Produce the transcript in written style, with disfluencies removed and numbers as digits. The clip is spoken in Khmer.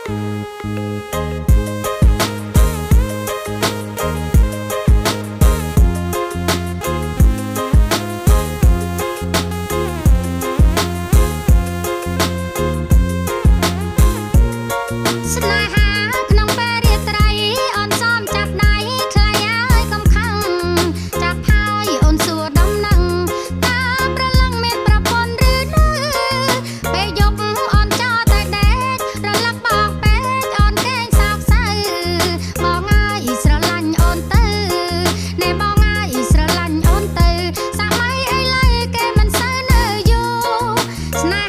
ស្នេហាក្នុងពេលរាត្រីអូនសមចាប់ដៃថ្លៃហើយកុំខឹងចាប់ហើយអូនសួរដំណឹងតើប្រឡឹងមានប្រពន្ធឬនៅពេលយប់អូនចោលតែដេករលឹកបងពេកអូនគេងសោកសៅបងអើយស្រឡាញ់អូនទៅណែបងអើយស្រឡាញ់អូនទៅសម័យឥឡូវគេមិនសូវនៅយូរស្នេ